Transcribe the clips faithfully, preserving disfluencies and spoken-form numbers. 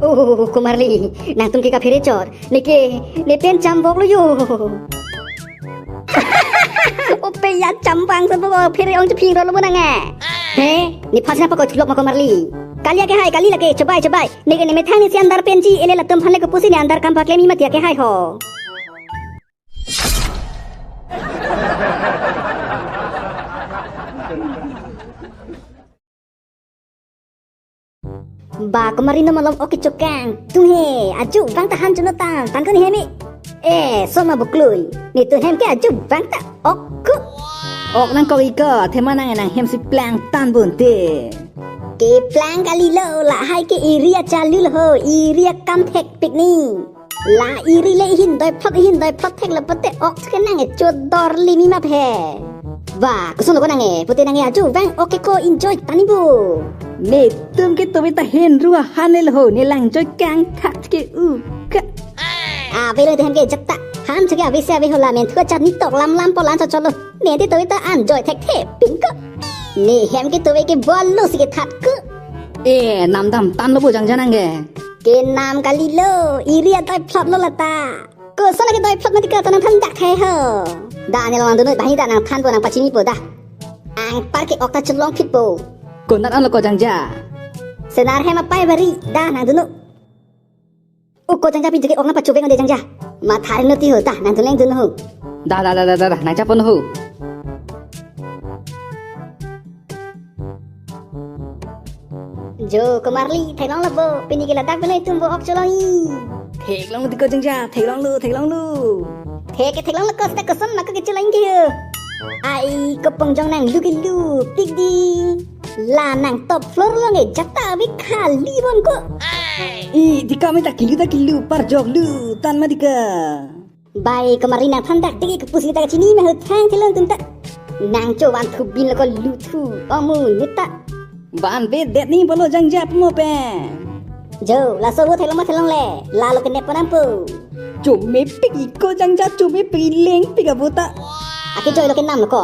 Oh, Komarli, nangtum ke kaphere chot. Neke, ne pen cham bok lo yo. Ope ya cham bang sa bok phere ong cheping ro lo mo nang eh. He, ne phas na pako chulok ma Komarli. Kali ake hai, kali lake, chobai, chobai. Neke ne methang ne si andar penji, ele latum phan le kopusi ne andar kam paklem imat ya ke hai ho. Ba, Komarli no malom ok kechokang. Tung he, ajo bang ta han chuno tang, tang ko ne hem e. Eh, soma buklui. Netum hem ke ajo bang ta ok ko. Ok nang ko iko, thema nang nang hem si plang tan bun te. Keplang kali lo, lahai ke iri achalu lo ho, iri akam thek pik ni. La iri le ihin doi phlot, ihin doi phlot thek lo pute ok ke nang e chodor limi ma phe. Ba, koson lo ko nang e, pute nang e ajo bang ok ke ko enjoy tani bo. Netum ke tobe ta hen ru ahan le ho, ne lang joy kang thak ke u ka. Ave lo te hem ke jat ta. Han chuke ave se ave ho la men thu chat ni tok lam lam po lan cho cholo. Ne te tobe ta an joy thek the pin ko. Ne hem ke tobe ke bol lo si ke that ko. Eh, nam dam tan lo bo jangja nang ke. Ke nam kali lo, iri adoi phlot lo lata. Koson lake doi phlot mati ke to nang than dak the ho. Da ne lo nang dunoi banghini da nang than po nang pachini po da. Angpar ke ok ta chelong phit po. Konat an lo ko jangja. Senar hem apai bari da nang dunu. O ko jangja pin juke ok nang pachuveng onde jangja. Mathari no ti ho da nang dunleng dunu ho. Da da da da da da, nang chapon ho. Jo, Komarli, theklong lo bo, pini ke ladak beno itum bo ok cholong i. Theklong lo ti ko jangja, theklong lo, theklong lo. Thek ke theklong lo ko, seta koson ma ko ke cholong ke ho. Ai, kopong jong nang lu ke lu, pik di. La nang top floor lo nge, jat ta ave khali bon ko. I, di kami ta kilu ta kilu, parjok lu, tan ma di ka. Bai, Komarli nang than dak digi kepusi ta kachini ma ho thang thelon tum ta. Nang cho van thu bin lo ko lu thu, omu nita. Van ve det ni bolo jangja mo pe. Jo, laso bo thelong ma thelong le, lalo ke ne panam po. Chome pik iko jangja, chome pik leng pik abuta. Ake joy lo ke nam lo ko.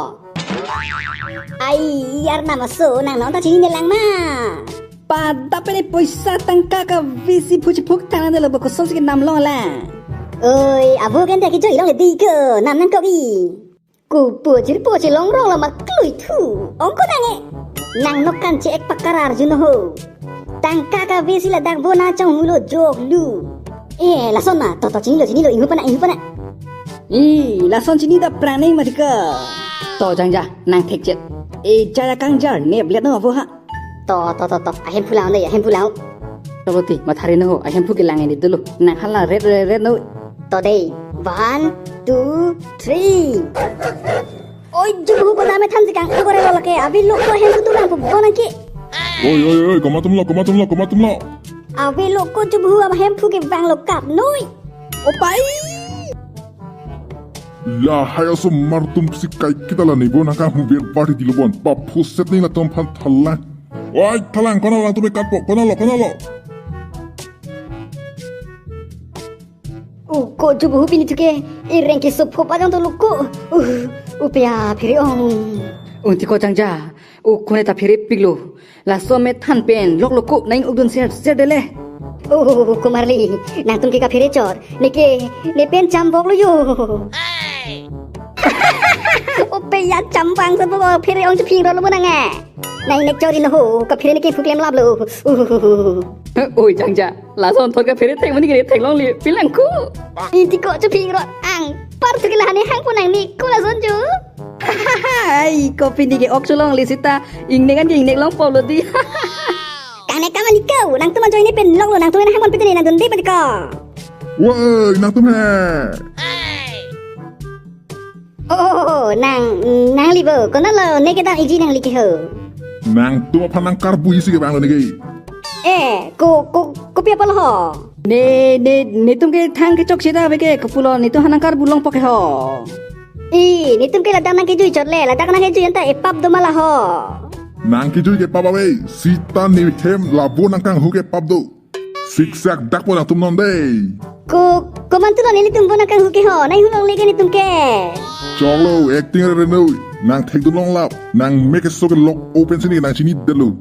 Ai, yar nam aso, nang non ta chini ne lang ma. Pada pene poisa tangka kave si phuchi phuk thang de lo boko song si nam long la. Oi, abu kan ta kijo ilong di ko, nam nang ko i. Ku pu jir pu chi long rong la ma klui thu. Ong ko nang e. Nang nok kan che ek pakar arjun ho. Tangka kave si ladak bo na chong mulo jok lu. Eh, lason ma, to to chini lo, chini lo, ingu pana, ingu pana. I, lason chini da praneng ma di ka. To jangja, nang thek chet. E jaya kang jar, ne blet no avo ha. To, to, to, to. Ahem pulang dei, ahem pulang. Chalo ti, mathari no ho, ahem pu ke lang ini dulu. Nang hala red, red, red no. To dei. One, two, three. Oi, jubu ko dame than sikang, ko re lo lake. Abi lo ko ahem pu tulang pu bonang ki. Oi, oi, oi, komat atum lo, komat atum lo, komat atum lo. Abi lo ko jubu ahem pu ke bang lo kap noi. Opai. Lahai asomar atum si kai kita la ni bo nangkanghu ver bari di lo bon. Paphuset ni latum aphan thalang. Oi, thalang, konat lo latum ekat po, konat lo, konat lo. O ko jubu pini tuke, ireng ke sopho pajang to lo ko. Uh, upya phiri ong. Unti ko jangja. O kone ta phere pik lo. Laso me than pen lok lo ko nang ugdun ser ser dele. Oh, Komarli, nangtum ke kaphere chot. Neke, ne pen cham bok lo yo. Ope ya cham bang sa bok phere ong cheping ro lo mo nang e. Nang nek chori lo ho, kaphere neke phuklem lap lo. Uh. Oi jangja, lason thot kaphere thek mani kene thek long li, pilang ko. Inti ko cheping ro ang, par thuk la ne hang po nang ni ko lason jo. Hai, kopi ni ke ok cholong le sita, ingnek an ke ingnek long po lo di. Kang nek kaman ikau, nangtum ajoine pen lok lo, nangtum ena hamon pete ne nangdun de pete ko. Woi, nangtum he. Oh, oh, oh, oh, nang, nang li bo, konat lo, ne kedam iji nang li ke ho. Nangtum aphan nangkarbu isi ke bang lo neke. Eh, ko, ko, kopi apal ho? Ne, ne, netum ke thang kechok seta beke, kopulo, netum hanang karbu long poke ho. I, netum ke ladak nang kejui chot le, ladak nang kejui anta epap do ma la ho. Nang kejui ke pap ave, sita ne hem labo nangkanghu ke pap do. Siksak dak po nangtum non dei. Ko, komantu lo nelitum bo nangkanghu ke ho, nang hu long le ke netum ke. Choklo, acting re renoi, nang thekdun long lap, nang me keso ke lok open sini nang chini delo.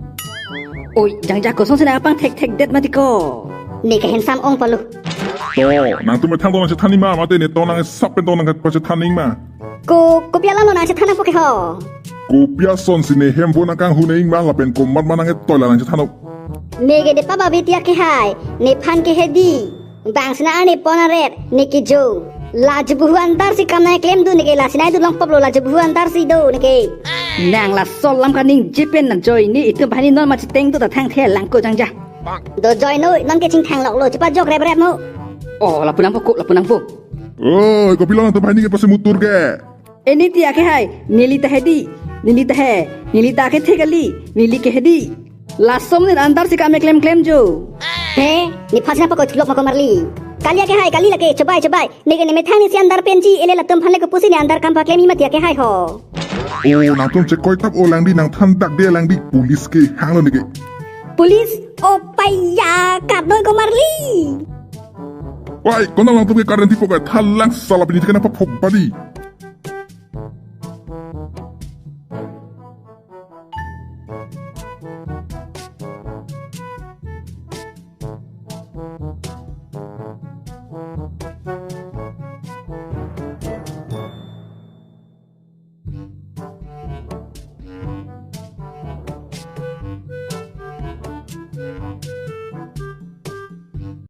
Oi, jangja koson sini apang thek thek det mati ko. Ne ke handsome ong palo. To, nangtum methang to nangchethan nangji ma, mate ne to nang sap pen to nangpachethan nangji ma. Ko, kopi alam lo nangchethan nangpo ke ho? Kopi asonsi ne hem vo nangkanghu nangji ma lapen komat ma nang-etoi la nangchethan o. Ne ke de pa babi ti akehai, nephan ke hedi. Bang sina arni pon aret, ne ke jo. La jubuhu antar si kam nangklem do ne ke, la sina do longpop lo, la jubuhu antar si do ne ke. Nang laso alam kaningje pen na joine, itum banghini non ma cheteng do ta thangthe lang ko jangja. Do joine, non ke chingthang lok lo, chepajok rep rep mo. Oh, lapu nangpo ko, lapu nangpo. Oi, kopilo nangtum banghini ke pasi mutur ke? Eni ti akehai, neli ta hedi, neli ta he, neli ta kethe kali, neli ke hedi. Laso amonit antar si kam nangklem klem jo. He, nephan si nangpakoi thulok ma ko Marli? Kali akehai, kali lake, chobai, chobai. Ne ke nemethang ne si antar penji, ele latum aphan le kopusi ne antar kam paklem nangji ma ti akehai ho. Oh, nangtum chekoi tap o lang di, nangthan dak de lang di, police kehang lo ne ke. Police, o paya, kardoi ko Marli. Wai, konat nangtum ke current tipo ke, thalang sala pini thekena pa phok badi.